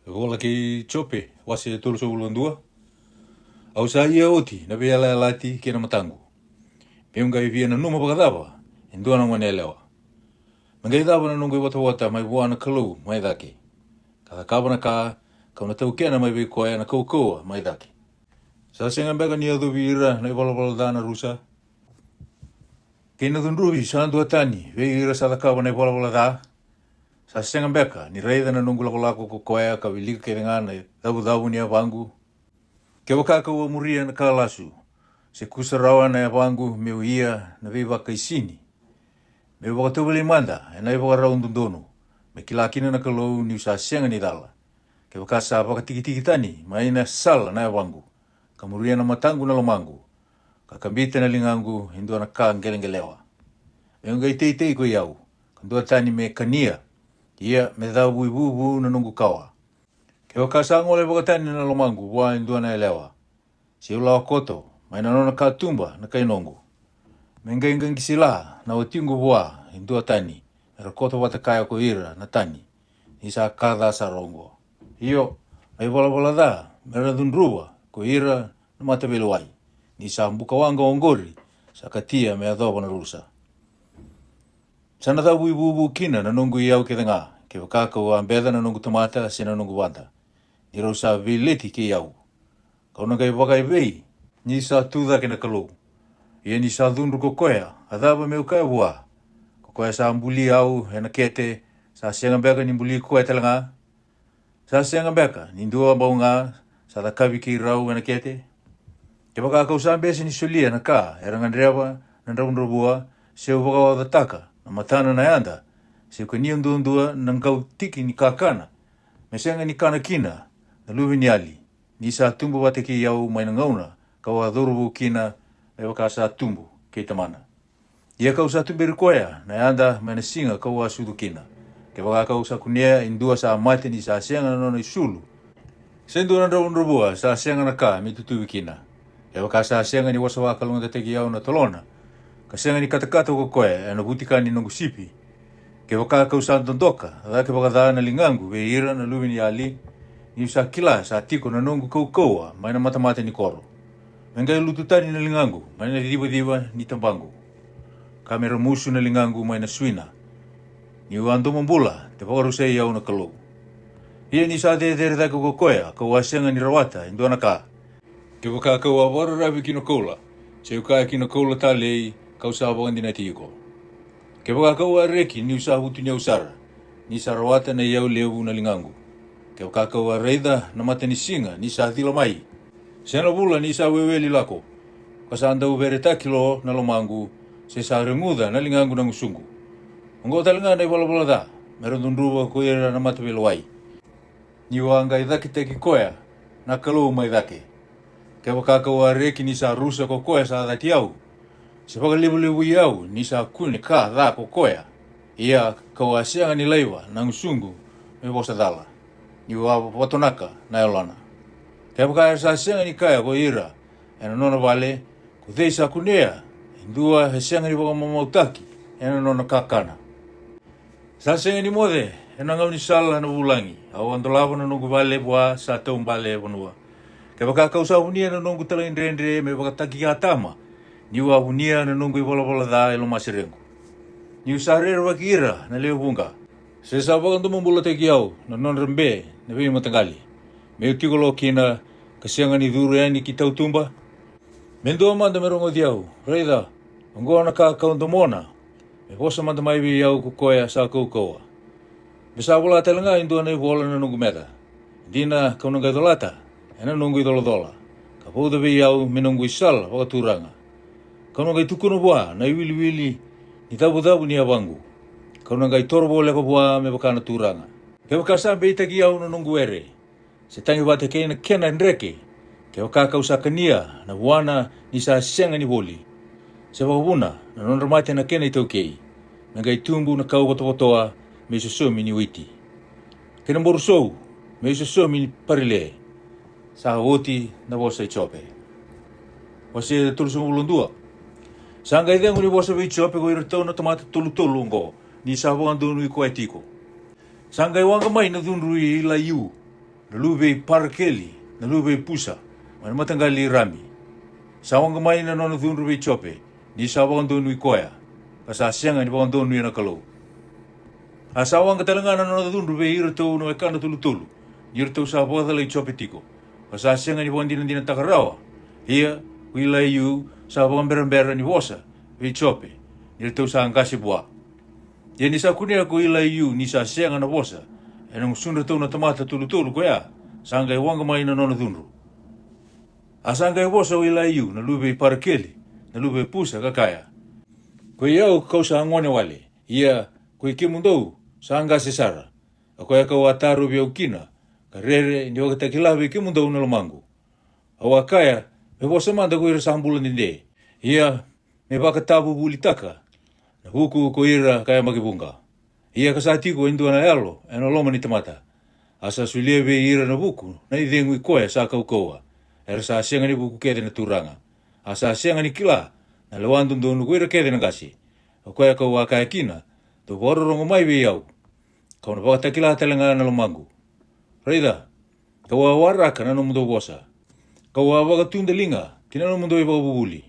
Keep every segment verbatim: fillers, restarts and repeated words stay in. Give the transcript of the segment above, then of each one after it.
Vola kei Jope, wase tolusagavulu ka dua. Au sa ia oti na veiyalayalati kei na mataqu, meu qai via nanuma vakacava e dua na goneyalewa? Me qai cava na noqu ivotavota mai vua na Kalou mai cake, ka cakava na ka ka'u na taukena mai vei koya na kaukauwa mai cake? Sa sega beka ni yacovi ira na ivalavala ca na rusa, kei na cudruvi sa dua tani vei ira sa cakava na ivalavala ca? Sa sega beka ni raica na noqu lakolako ko koya, ka wilika kece ga na icavucavu ni yavaqu? Kevaka ka'u a muria na ka lasu, se kusarawa na yavaqu meu ia na veivakaisini, meu vakatovolei mada e na ivakarau dodonu, me kila kina na Kalou ni'u sa sega ni cala. Kevaka sa vakatikitiki tani mai na sala na yavaqu, ka muria na mataqu na lomaqu, ka kabita na ligaqu e dua na ka qeleqelewa, meu qai teitei koi au, ka dua tani me kania, ia me cavu i vuvu na noqu kawa. Kevaka sa gole vakatani na lomaqu vua e dua na yalewa, se'u lawa koto mai na nona katuba na kai noqu, me qai qaqisila na watiqu vua e dua tani, me ra koto vata kaya ko ira na tani, ni sa ka ca sara oqo. Io, na ivalavala ca me ra cudruva ko ira na mataveilewai, ni sa bukawaqa oqori sa katia me yacova na rusa. Sa na cavu i vuvu kina na noqu iyau kece ga, kevaka ka'u a beca na noqu tamata se na noqu vada, ni rau sa veileti kei au. Ka'u na qai vakaevei ni sa tu cake na Kalou? Ia ni sa cudru ko koya, a cava meu kaya vua? Ko koya sa buli au e na kete, sa sega beka ni buli koya tale ga? Sa sega beka ni dua bau ga sa cakavi kei rau e na kete? Kevaka ka'u sa bese ni solia na ka era gadreva na dravudravua, se'u vakaocataka na matana na yada, se'u kania duadua na qau tiki ni kakana, me sega ni kana kina na luveniyali, ni sa tubu vata kei au mai na gauna ka'u a cauravou kina, me vaka sa tubu kei tamana. Ia ka'u sa tuberi koya na yada mai na siga ka'u a sucu kina. Kevaka ka'u sa kunea e dua sa mate ni sa sega na nona isulu, se dua na dravudravua sa sega na ka me tutuvi kina, kevaka sa sega ni vosa vakalougatataki au na tolona, ka sega ni katakata ko koya e na vutika ni noqu sipi, kevaka ka'u sa dodoka cake vakaca na ligaqu vei ira na luveniyali, ni'u sa kila sa tiko na noqu kaukauwa mai na matamata ni koro, me qai lutu tani na ligaqu mai na civaciva ni tabaqu, ka me ramusu na ligaqu mai na suina, ni'u a domobula, de vakarusai au na Kalou. Ia ni sa cecere cake ko koya ka'u a sega ni rawata e dua na ka, kevaka ka'u a vakararavi ki na koula, se'u kaya ki na koula talei, ka'u sa vakadinati iko. Kevaka ka'u a reki ni'u sa vutuniyau sara, ni sa rawata na iyau levu na ligaqu, kevaka ka'u a raica na matanisiga ni sa cila mai, se na vula ni sa weweli lako, ka sa dauveretaki lo na lomaqu, se sa reguca na ligaqu na gusuqu, oqo tale ga na ivalavala ca me ra cudruva ko ira na mataveilewai, ni'u a qai cakitaki koya na Kalou mai cake. Kevaka ka'u a reki ni sa rusa ko koya sa cati au, se vakalevulevui au ni sa kune ka ca ko koya, ia ka'u a sega ni laiva na gusuqu me vosa cala, ni'u a vatonaka na yalona. Kevaka era sa sega ni kaya ko ira e na nona vale, ko cei sa kunea e dua e sega ni vakamamautaki e na nona kakana? Sa sega ni moce e na gaunisala na vulagi, au a dolava na noqu vale vua sa taubale e vanua. Kevaka ka'u sa vunia na noqu talaidredre me vakataki Atama, ni'u a vunia na noqu ivalavala ca e lomasirequ, ni'u sa rerevaki ira na lewe vuqa, se sa vakadomobulataki au na nodra be na veimataqali, me'u tiko lo kina, ka sega ni curu yani ki tautuba? Me dua mada me rogoci au, raica, oqo na ka ka'u domona, me vosa mada mai vei au ko koya sa kaukauwa, me sa vola tale ga e dua na ivola na noqu meca. Dina, ka'u na qai colata e na noqu icolacola, ka vauca vei au me noqu isala vakaturaga. Ka'u na qai tukuna vua na iwiliwili ni cavucavu ni yavaqu, ka'u na qai toro voleka vua me vaka na Turaga. Kevaka sa beitaki au na noqu were, se tagi vata kei na kena dreke, kevaka ka'u sa kania na vuana ni sa sega ni voli, se vakavuna na nodra mate na kena itaukei, me qai tubu na kau votovotoa me isosomi ni witi, kei na borusou me isosomi ni parile. Sa oti na vosa i Jope. Wase tolusagavulu ka dua. Sa qai cegu ni vosa vei Jope ko iratou na tamata tolutolu oqo, ni sa vakadonui koya tiko. Sa qai waqa mai na cudru i Ilaiu, na luve i Parakeli, na luve i Pusa, mai na mataqali i Rami. Sa waqa mai na nona cudru vei Jope, ni sa vakadonui koya, ka sa sega ni vakadonui na Kalou. A sa waqa tale ga na nona cudru vei iratou na wekana tolutolu, ni ratou sa vakacalai Jope tiko, ka sa sega ni vakadinadinataka rawa. Ia, ko Ilaiu sa vakaberabera ni vosa vei Jope, ni ratou sa qase vua. Ia ni sa kunea ko Ilaiu ni sa sega na vosa e na gusudratou na tamata tolutolu koya, sa qai waqa mai na nona cudru. A sa qai vosa o Ilaiu na luve i Parakeli, na luve i Pusa, ka kaya: Ko i au kau sa gone wale, ia ko i kemudou sa qase sara. O koya kau a tarovi au kina, ka rere ni vakatakila vei kemudou na lomaqu. Au a kaya, me vosa mada ko ira sa bula dede, ia me vakatavuvulitaka na vuku ko ira ka yabaki vuqa. Ia ka sa tiko e dua na yalo e na loma ni tamata. A sa solia vei ira na vuku na icegu i koya sa kaukauwa. Era sa sega ni vuku kece na turaga. A sa sega ni kila na lewa dodonu ko ira kece na qase. O koya kau a kaya kina, dou vakarorogo mai vei au, kau na vakatakila tale ga na lomaqu. Raica, kau a waraka na nomudou vosa, kau a vakatudaliga ki na nomudou ivakavuvuli,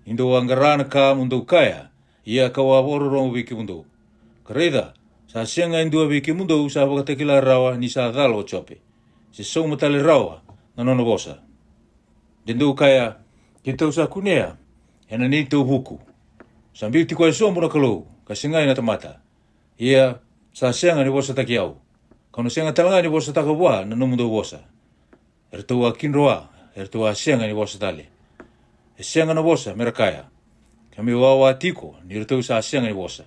ni dou a qara na ka mo dou kaya. Ia kau a vakarorogo vei kemudou, ka raica, sa sega e dua vei kemudou sa vakatakila rawa ni sa cala o Jope, se sauma tale rawa na nona vosa. De dou kaya, keitou sa kunea e na neitou vuku. Sa biuti koya sobu na Kalou, ka segai na tamata. Ia sa sega ni vosataki au, kau na sega tale ga ni vosataka vua na nomudou vosa. Eratou a kidroa, eratou a sega ni vosa tale. E sega na vosa me ra kaya, ka meu wawa tiko ni ratou sa sega ni vosa,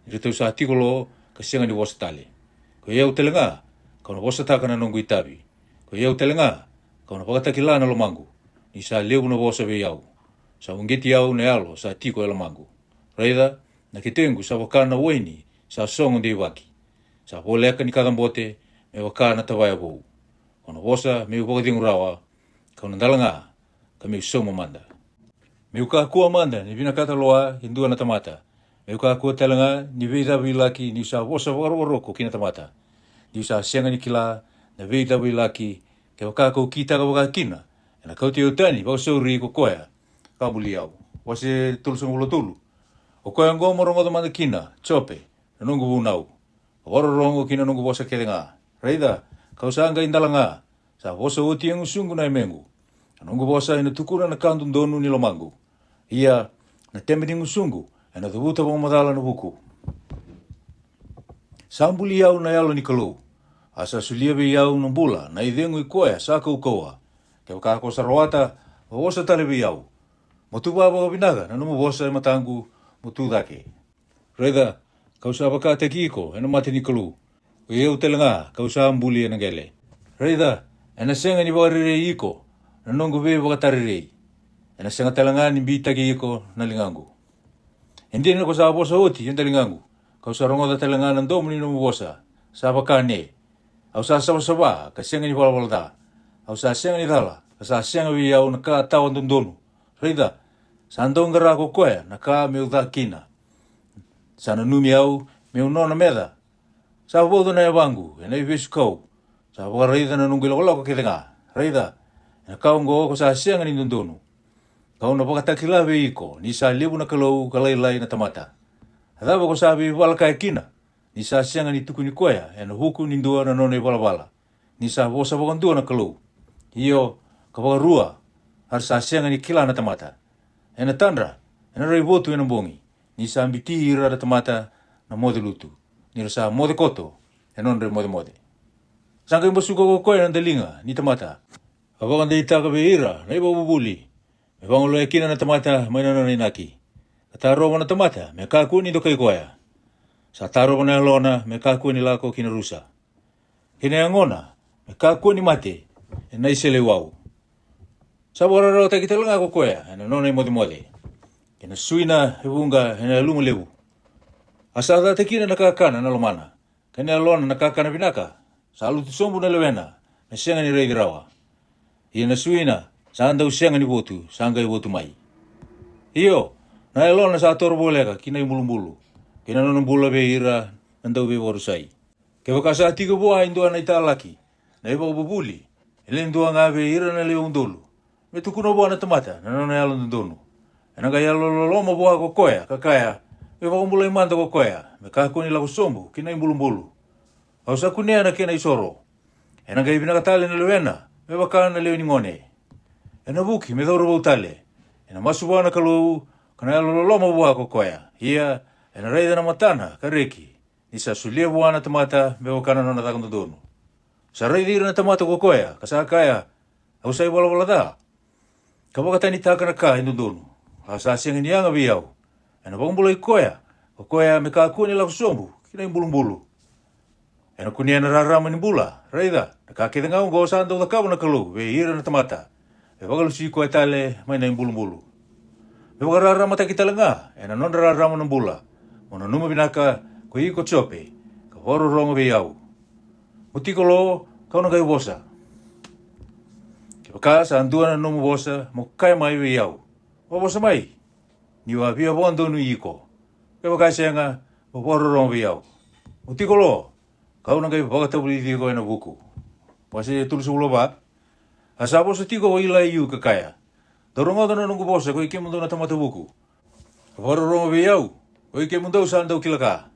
ni ratou sa tiko lo ka sega ni vosa tale. Ko i au tale ga, kau na vosataka na noqu itavi. Ko i au tale ga, kau na vakatakila na lomaqu, ni sa levu na vosa vei au. Sa uqeti au na yalo sa tiko e lomaqu. Raica, na ketequ sa vaka na waini sa sogo deivaki, sa voleka ni kacabote me vaka na tavaya vou. Ko na vosa meu vakacegu rawa, kau na dala ga, ka meu sauma mada. Meu kakua mada ni vinakata loa e dua na tamata. Meu kakua tale ga ni veicavilaki niu sa vosa vakarokoroko ki na tamata. Niu sa sega ni kila na veicavilaki, kevaka kau kitaka vaka kina, ena kauti au tani vakasauri ko koya ka buli au. Wase tolusagavulu tolu. O koya oqo mo rogoca mada kina, Jope, na noqu vunau, vakarorogo ki na noqu vosa kece ga. Raica, kau sa qai dala ga, sa vosa oti e gusuqu na yamequ. Na noqu vosa ena tukuna na ka dodonu ni lomaqu. Ia, na tebe ni gusuqu ena cavuta vakamacala na vuku. Sa buli au na yalo ni Kalou, a sa solia vei au na bula na icegu i koya sa kaukauwa. Kevaka ko sa rawata, mo vosa tale vei au. Mo tuva vakavinaka na nomu vosa e mataqu, mo tu cake. Raica, kau sa vakataki iko ena mata ni Kalou. Ko i au tale ga kau sa buli ena qele. Raica, ena sega ni vakarerei iko na noqu veivakatarerei. Ena sega tale ga ni bitaki iko na ligaqu. E dina ko sa vosa oti e daligaqu, kau sa rogoca tale ga na domo ni nomu vosa, sa vaka ne. Au sa savasava ka sega ni valavala ca. Au sa sega ni cala, ka sa sega vei au na ka tawa dodonu. Raica, sa dau qara ko koya na ka meu ca kina. Sa nanumi au meu nona meca. Sa vauca na yavaqu ena ivesu kau. Sa vakaraica na noqu ilakolako kece ga. Raica, ena ka oqo ko sa sega ni dodonu. Kau na vakatakila vei iko ni sa levu na kalou ka lailai na tamata. A cava ko sa veivala kaya kina? Ni sa sega ni tukuni koya ena vuku ni dua na nona ivalavala, ni sa vosa vakadua na Kalou. Io, ka vakarua, a ra sa sega ni kila na tamata. Ena tadra, ena raivotu ena bogi, ni sa biuti ira na tamata na moce lutu, ni ra sa moce koto e nodra imocemoce. Sa qai basuka ko koya na daliga ni tamata, ka vakadeitaka vei ira na ivakavuvuli, me vagoloya kina na tamata mai na nona inaki. Ka tarova na tamata me kakua ni dokai koya. Sa tarova na yalona me kakua ni lako ki na rusa, kei na yagona me kakua ni mate ena iseleiwau. Sa vakararawataki tale ga ko koya ena nona imocemoce, kei na suina e vuqa ena yaluma levu. A sa cata kina na kakana na lomana, kei na yalona na kakana vinaka. Sa lutu sobu na lewena, me sega ni raici rawa. Ia na suina sa dau sega ni votu, sa qai votu mai. Io, na yalona sa toro voleka ki na ibulubulu, kei na nona bula vei ira na dauveivakarusai. Kevaka sa tiko vua e dua na italaki, na ivakavuvuli, e le dua ga vei ira na lewe udolu, me tukuna vua na tamata na nona yalododonu. Ena qai yalololoma vua ko koya ka kaya, me vakabulai mada ko koya me kakua ni lako sobu ki na ibulubulu. Au sa kunea na kena isoro. Ena qai vinaka tale na lewena me vaka na lewe ni gone. Ena vuki me cauravou tale. Ena masu vua na Kalou, ka na yalololoma vua ko koya. Ia, ena raica na matana ka reki, ni sa solia vua na tamata me vaka na nona caka dodonu. Sa raici ira na tamata ko koya ka sa kaya, au sa ivalavala ca, ka vakatanitaka na ka e dodonu, a sa sega ni yaga vei au. Ena vakabulai koya ko koya me kakua ni lako sobu ki na ibulubulu. Ena kunea na rarama ni bula. Raica, na ka kece ga oqo sa dau cakava na Kalou vei ira na tamata, me vakalusi koya tale mai na ibulubulu. Me vakararamataki tale ga ena nodra rarama na bula. Mo nanuma vinaka ko iko Jope, ka vakarorogo vei au. Mo tiko lo, kau na qai vosa. Kevaka sa dua na nomu vosa, mo kaya mai vei au, vavosa mai, niu a via vakadonui iko. Kevaka e sega, mo vakarorogo vei au. Mo tiko lo, kau na qai vakatavulici iko ena vuku. Wase tolusagavulu ka va. A sa vosa tiko ko Ilaiu ka kaya, dou rogoca na noqu vosa ko i kemudou na tamata vuku. Vakarorogo vei au, ko i kemudou sa dau kila ka.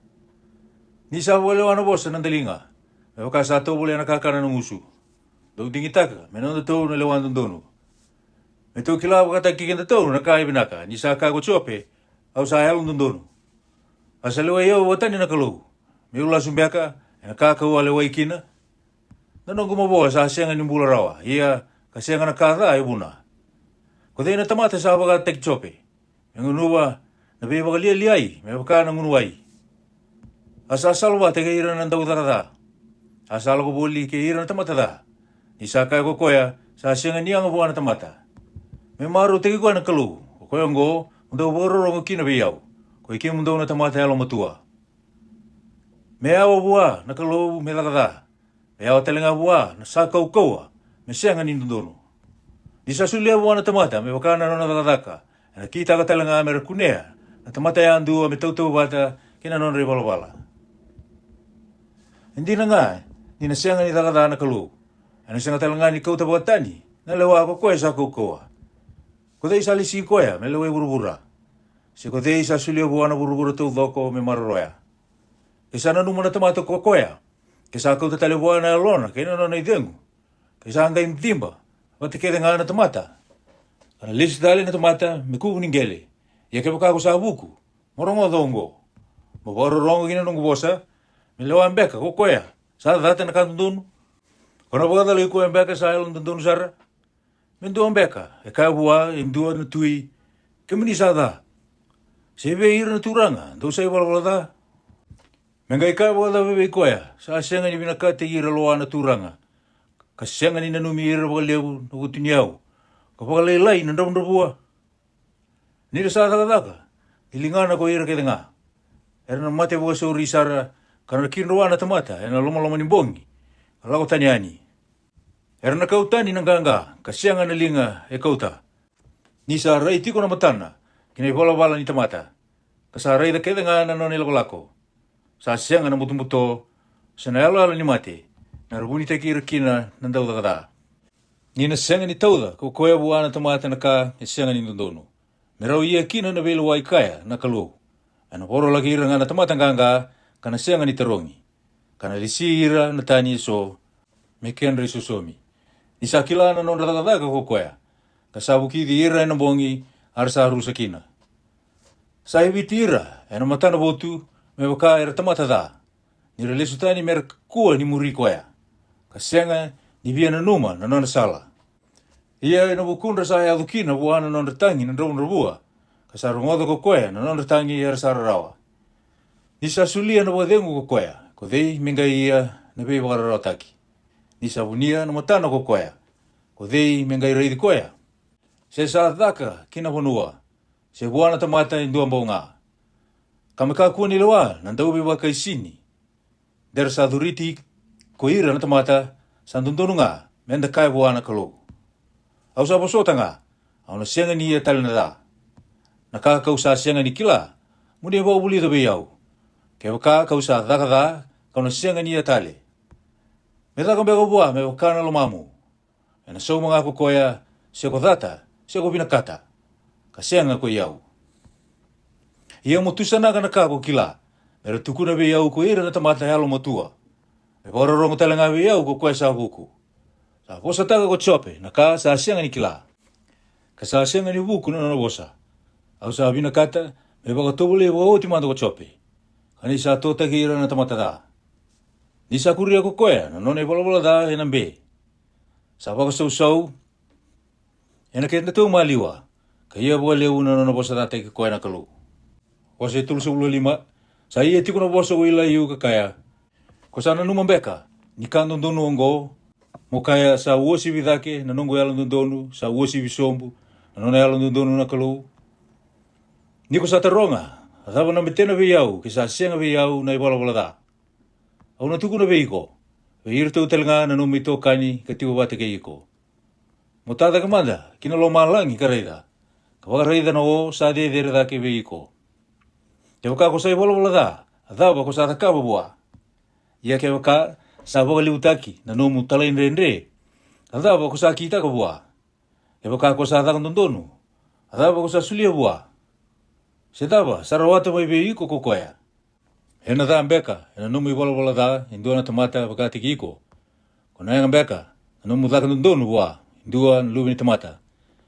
Ni sa vakalewa na vosa na daliga, me vaka sa tovolea na kakana na gusu. Dou digitaka me nodatou na lewa dodonu. Me tou kila vakataki kedatou na ka e vinaka, ni sa kaya ko Jope, au sa yalododonu. A sa lewai au vakatani na Kalou, meu lasu beka ena ka kau a lewai kina. Na noqu mavoa sa sega ni bula rawa, ia ka sega na ka ca e vuna. Ko cei na tamata sa vakataki Jope, me gunuva na veivakalialiai me vaka na gunu wai? A sa salavata kei ira na daucaka ca. A sa lako voli kei ira na tamata ca. Ni sa kaya ko koya, sa sega ni yaga vua na tamata. Me marautaki koya na Kalou, ko koya oqo mo dau vakarorogo kina vei au, ko i kemudou na tamata yalomatua. Me yawa vua na Kalou me caka ca. Me yawa tale ga vua na sa kaukauwa me sega ni dodonu. Ni sa solia vua na tamata me vaka na nona cakacaka, ena kitaka tale ga me ra kunea na tamata yadua me tautauvata kei na nodra ivalavala. E dina ga ni na sega ni caka ca na Kalou, ena sega tale ga ni kauta vakatani na lewa ko koya sa kaukauwa. Ko cei sa lesi koya me lewai vuravura? Se ko cei sa solia vua na vuravura taucoko me maroroya? Ke sa nanuma na tamata ko koya, ke sa kauta tale vua na yalona kei na nona icegu, ke sa qai ciba vata kece ga na tamata, ka na lesi tale na tamata me kuvu ni qele. Ia kevaka ko sa vuku, mo rogoca oqo, mo vakarorogo ki na noqu vosa, me lewa beka ko koya sa cata na ka dodonu? Ko na vakacalai koya beka sa yalododonu sara? Me dua beka e kaya vua e dua na tui, kemuni sa ca. Se vei ira na turaga dou sa ivalavala ca? Me qai kaya vakacava vei koya sa sega ni vinakati ira loa na turaga, ka sega ni nanumi ira vakalevu na vutuniyau, ka vakalailai na dravudravua? Ni ra sa cakacaka ni ligana ko ira kece ga, era na mate vakasauri sara, ka na kidroa na tamata ena lomaloma ni bogi, ka lako tani yani. Era na kau tani na qaqa, ka sega na liga e kauta. Ni sa rai tiko na matana ki na ivalavala ni tamata, ka sa raica kece ga na nona ilakolako, sa sega na butobuto se na yaloyalo ni mate me ra vunitaki ira kina na daucaka ca. Ni na sega ni tauca ko koya vua na tamata na ka e sega ni dodonu, me rau ia kina na veilewai kaya na Kalou. Ena vorolaki ira ga na tamata qaqa, ka na sega ni tarogi, ka na lesi ira na tani eso me kedra isosomi. Ni sa kila na nodra cakacaka ko koya, ka sa vukici ira ena bogi, a ra sa rusa kina. Sa iviti ira ena matana votu me vaka era tamata ca, ni ra lesu tani me ra kakua ni muri koya, ka sega ni via nanuma na nona sala. Ia ena vukudra sa yaco kina vua na nodra tagi na dravudravua, ka sa rogoca ko koya na nodra tagi era sa rarawa. Ni sa solia na vakacegu ko koya, ko cei me qai ia na veivakararawataki? Ni sa vunia na matana ko koya, ko cei me qai raici koya? Se sa caka ki na vanua, se vua na tamata e dua bau ga, ka me kakua ni lewa na dauveivakaisini, de ra sa curiti ko ira na tamata, sa dodonu ga me da kaya vua na Kalou. Au sa vosota ga, au na sega ni ia tale na ca. Na ka kau sa sega ni kila, mo ni vakavulica vei au. Kevaka kau sa caka ca, kau na sega ni ia tale. Me caka beka vua me vaka na lomamu. Ena sauma ga ko koya, se ko cata, se ko vinakata, ka sega ko i au. Ia mo tusanaka na ka ko kila, me ra tukuna vei au ko ira na tamata yalomatua. Me vakarorogo tale ga vei au ko koya sa vuku. Sa vosataka ko Jope na ka sa sega ni kila, ka sa sega ni vuku na nona vosa. Au sa vinakata me vakatovolei vakaoti mada ko Jope, ka ni sa totaki ira na tamata ca. Ni sa kuria ko koya na nona ivalavala ca ena be. Sa vakasausau ena kedatou maliwa, ka ia vakalevu na nona vosacataki koya na Kalou. Wase tolusagavulu ka lima. Sa ia tiko na vosa ko Ilaiu ka kaya, ko sa nanuma beka ni ka dodonu oqo, mo kaya sa uasivi cake na noqu yalododonu, sa uasivi sobu na nona yalododonu na Kalou? Ni ko sa taroga, a cava na betena vei au ke sa sega vei au na ivalavala ca? Au na tukuna vei iko, vei iratou tale ga na nomu itokani ka tiko vata kei iko. Mo tacake mada ki na lomalagi ka raica, ka vakaraica na o sa cecere cake vei iko. Kevaka ko sa ivalavala ca, a cava ko sa cakava vua? Ia kevaka sa vakalevutaki na nomu talaidredre, a cava ko sa kitaka vua? Kevaka ko sa caka dodonu, a cava ko sa solia vua? Se cava sa rawata mai vei iko ko koya? Ena ca beka ena nomu ivalavala ca e dua na tamata vakataki iko? Ko na yaga beka na nomu caka dodonu vua e dua na luve ni tamata?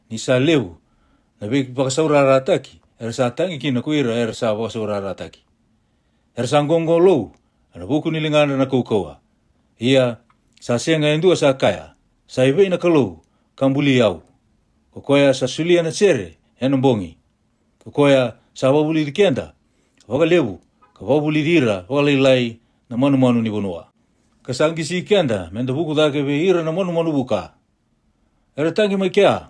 Ni sa levu na veivakasaurarataki era sa tagi kina ko ira era sa vakasaurarataki. Era sa qoqolou ena vuku ni ligadra na kaukauwa. Ia sa sega e dua sa kaya, sa i vei na Kalou ka buli au? Ko koya sa solia na sere ena bogi, ko koya sa vakavulici keda vakalevu, ka vakavulici ira vakalailai na manumanu ni vanua, ka sa qisi keda meda vuku cake vei ira na manumanu vuka. Era tagi mai kea,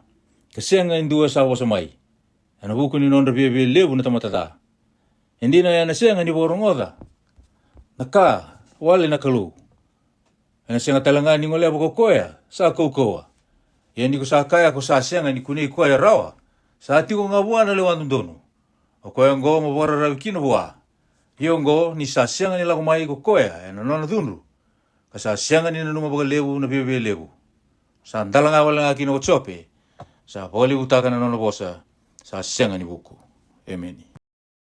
ka sega e dua sa vosa mai, ena vuku ni nodra viavia levu na tamata ca. E dina ena sega ni vakarogoca na ka wale na Kalou. Ena sega tale ga ni goleva ko koya sa kaukauwa. Ia ni ko sa kaya ko sa sega ni kunei koya rawa, sa tiko ga vua na lewa dodonu. O koya oqo mo vakararavi kina vua. Ia oqo ni sa sega ni lako mai ko koya ena nona cudru, ka sa sega ni nanuma vakalevu na viavia levu. Sa dala ga wale ga kina ko Jope, sa vakalevutaka na nona vosa, sa sega ni vuku. Emeni.